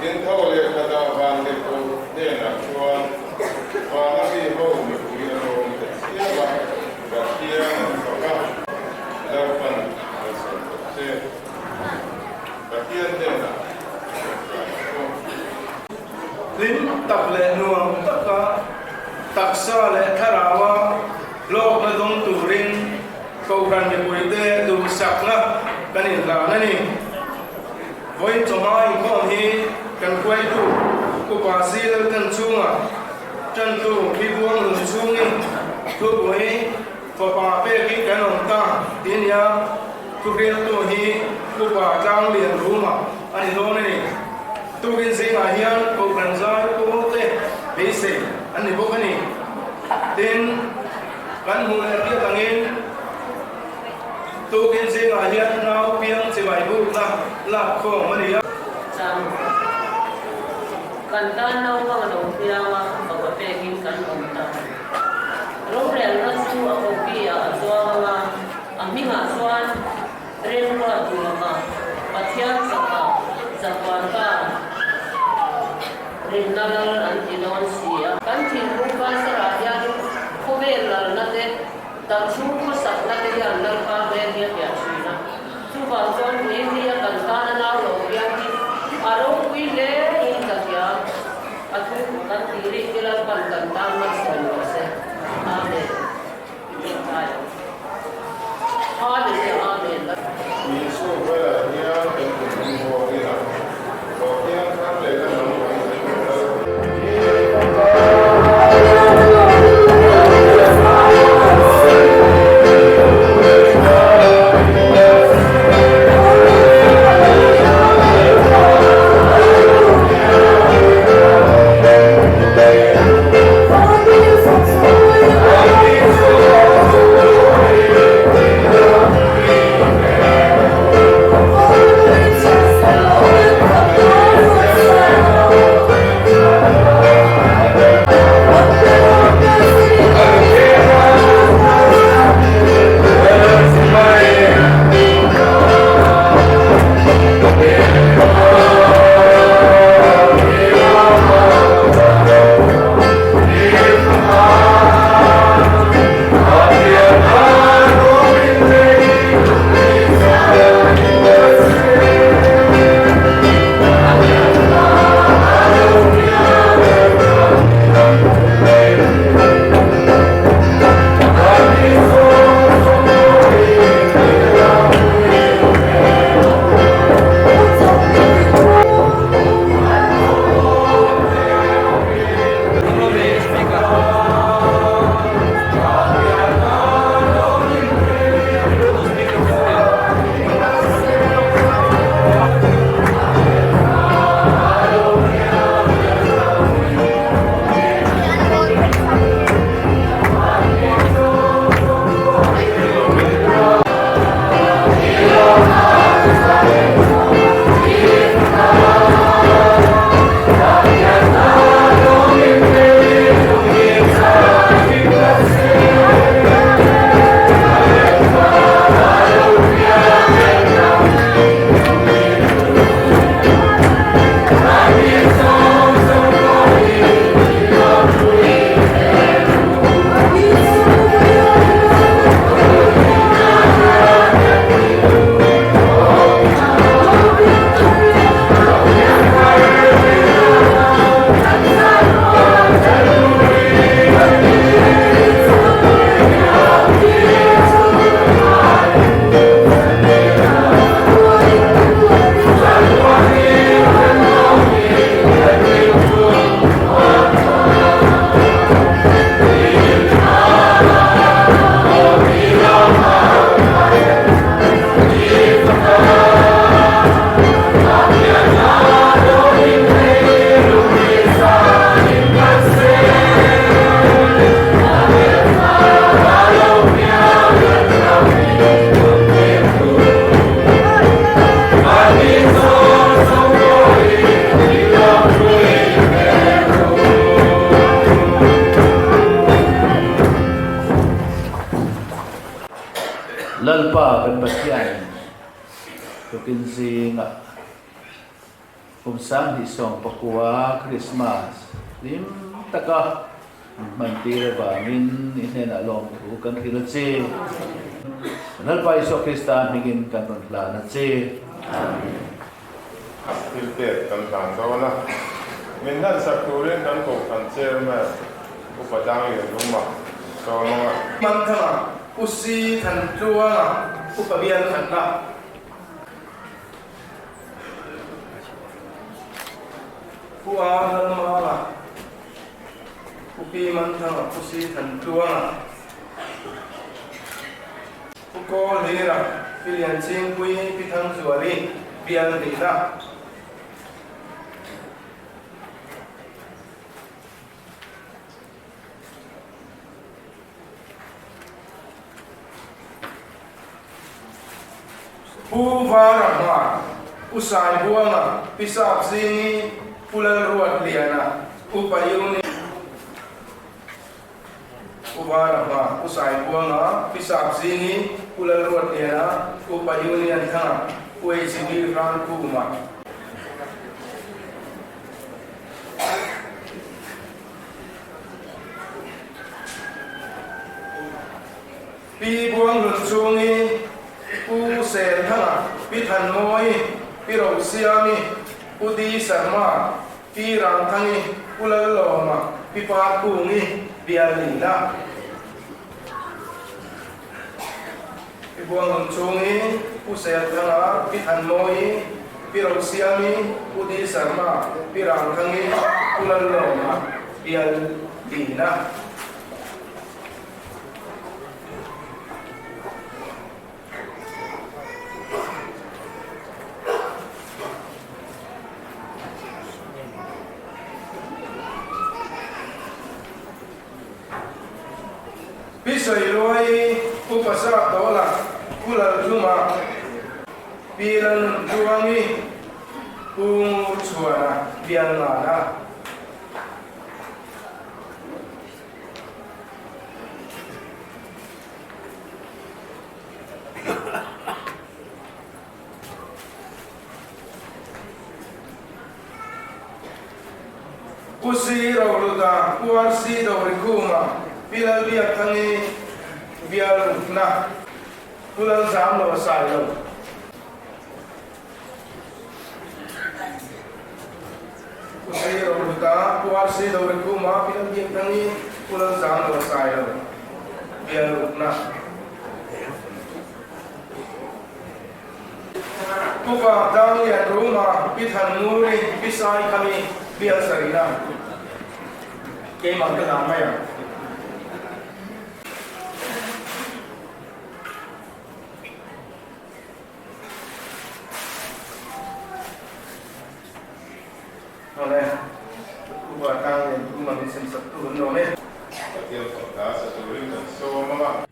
Tin, tho leh khatah Vantirhkoh hnenah chuan, Vana mi ho mipui an awm ta chiam a, Pathian an fak a, Lalpan malsawm rawh se. Pathian hnenah tawngtai ang u. Hlim tak leh nuam taka taksa leh thlaraua hlawkna dawng turin Kohhran mipuite duhsakna kan inhlan a ni. Vawiin chawhma inkhawm hi kan hruaitu Upa Zil kan chunga tantu Bibuang lung chhungin thupui fapa pekin kan awm ta ti nia thuhriltu hi Upa Tlanglian Ruma a ni dawn a ni. Tukin zingah hian Kohhran zai pawlte beisei an ni bawk a ni. Tin, kan hmuh leh hriat angin tukin zingah hian nau piang chibai bukna lak khawm a ni a. Chang, Kan tan naupang a lo piang a, fapa pekin kan awm ta. Rorelna chu a koki-ah a chuang ang a, a hmingah chuan Remruat duhaka Pathian chaka chatuan pa rinna lal an ti dawn si a. Kan thinlung kaisarah hian khawvel lalna te, damchhung khawsakna te hian Lalpa hmel hi a piah thin a. Chuvang chuan Ui hi a kan tana nau lo hian hi a ropui hle in ka hria. A thu kan tih rih te Lalpan kan tan malsawm rawh se. Amen. Isua velah hian kan kum hmuak ila, Pathian thar leh la naupang te pawh lal. Lalpa kan Pathian tukin zingah. Kum 2019 Krismas hlim taka min hmantir avangin i hnenah lawmthu kan hrilh a che. Lalpa Isua Krista hmingin kan rawn hlan a che. Amen. Thil pek kan hlan dawn a, min hlansak turin kan Kohhran Chairman Upa Danglianluma Sawmanga. Hmanthanga Pu Si Thantluanga Upa Bial Khatna. Pu A Lalmanga, Pu Pi Manthanga, Pu Si Thantluanga, Pu Kawl Hira, Pi Lianchingpui, Pi Thangzuali, Bial Hnihna. Pu Vara Hmar, Pu Saibuanga, Pi Sapzingi, Pu Lalruatliana, Pu Payuni. Pu Vara Hmar, Pu Saibuanga, Pi Sapzingi, Pu Lalruatliana, Pu Payunianthanga, Pu HB Hrangkhuma. Pi Buanghlunchhungi, Pu Selthanga, Pi Thanmawi, Pi Rosiami, Pu Di Sharma, Pi Rangthangi, Pu Lallawma, Pi Parkungi, Bialnina. Pi Buanghlunchhungi, Pu Selthanga, Pi Thanmawi, Pi Rosiami, Pu Di Sharma, Pi Rangthangi, Pu Lallawma, Bialnina. Pi Sawiluai, Pu Pasa Tawla, Pu Lalthuma, Pi Lalnuntluangi, Pu Ngurchhuana, Bialngana. Pu Si Roluta, Pu RC Dorikhuma, Pi Lalbiakthangi, Bialrukna, Pu Lalzamlo Sailo. Pu Sei Rohluta, Pu RC Dorikhuma, Pi Lalbiakthangi, Pu Lalzamlo Sailo, Bialrukna. Pu Vangtang Lianruma, Pi Thannguri, Pi Saikhami, Bial Sarina. Keimah ka dah mai ang. Awle, Upa Tang Lianruma min sem sak tu an awm e. Pathian fak hla sa turin kan sawm ang a.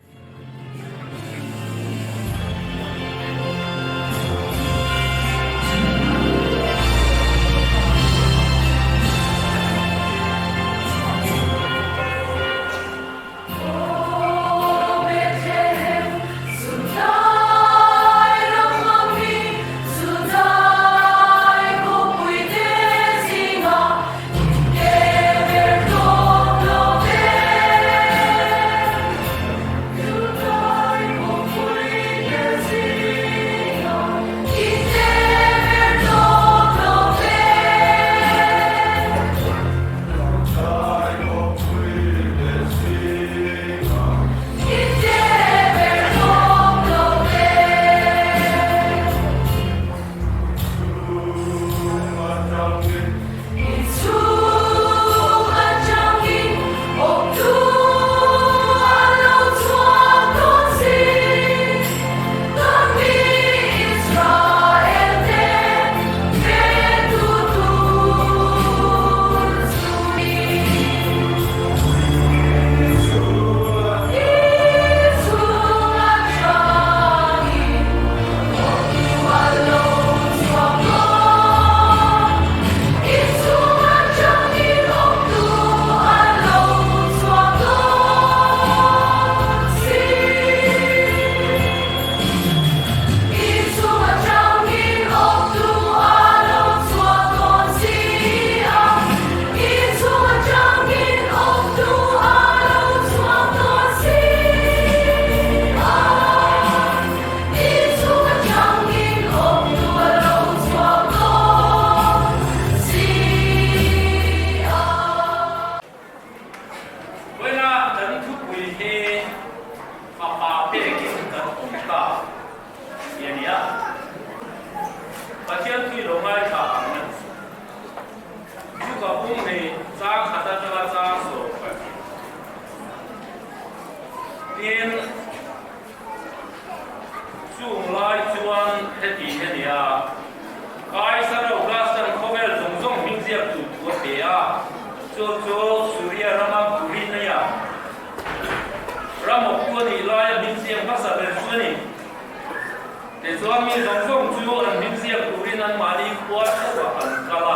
Tichuan mi zawng zawng chu an hming ziak turin anmahni khua theuhah an kal a.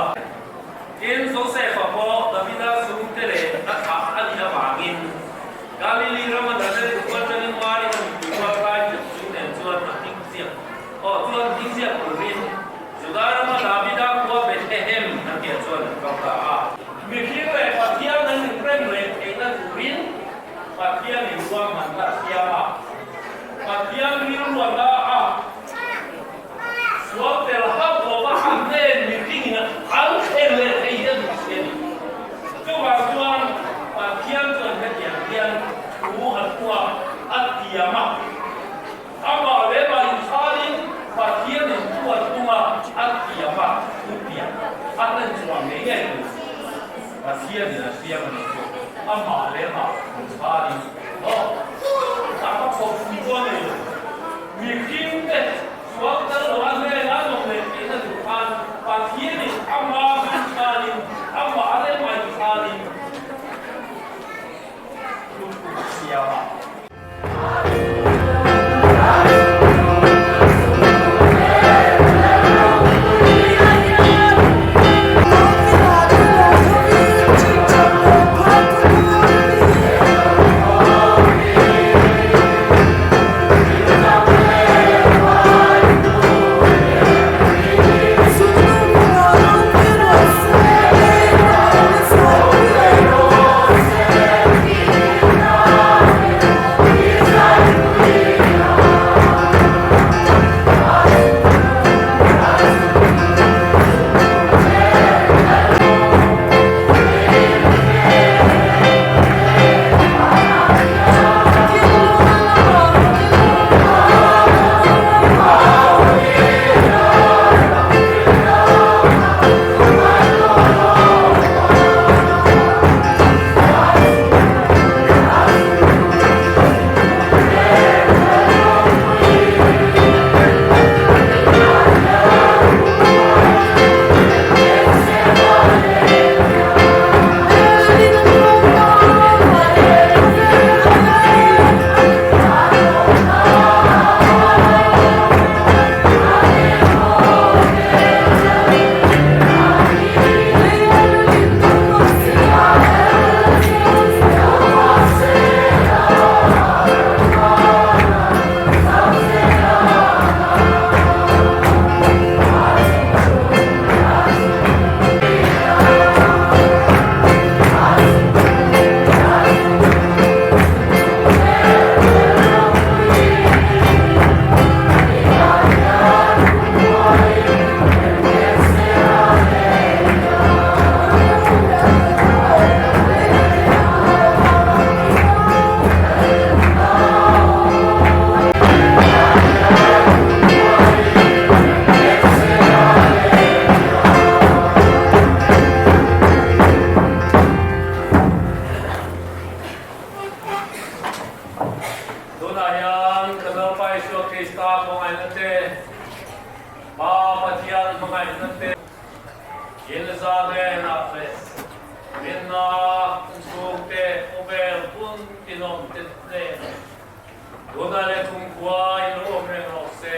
Tin, Josefa pawh Davida chhungte leh a thlah a nih avangin Galili rama Nazareth khua atangin Mari a nupui rual kai tuk chu nen chuan a hming ziak aw chuan hming ziak turin Juda rama Davida khua Bethlehem an tihah chuan an kal ta a. Mihring leh Pathian an inrem leh theihna turin Pathian in ruahmanna a siam a. Pathian rilruatna a sual tel hauh lova a hnen mihringin an thlen leh thei hi a duh si a ni. Chuvang chuan Pathian chuan hetiang hian thu a thu a, a tiam a. Amah leh mah inthalin Pathianin thu a thung a, a tiam a, thu piah a hlen chhuah ngei ngei tur Pathianin a siam a nih chu. Amah leh mah inthalin aw tak a khawp fum chuan nei lo. Mihringte sual tel lo a hnen an awm leh tihna duh khan Pathianin amah inthalin amah leh mah inthalin thu a siam a. Tunah hian kan Lalpa Isua Krista khawngaihna te, Pa Pathian hmangaihna te, Inza hnenah leh Rinna chhungte khawvel hun tinawm te hnenah tunah leh kumkhua in lo awm reng rawh se.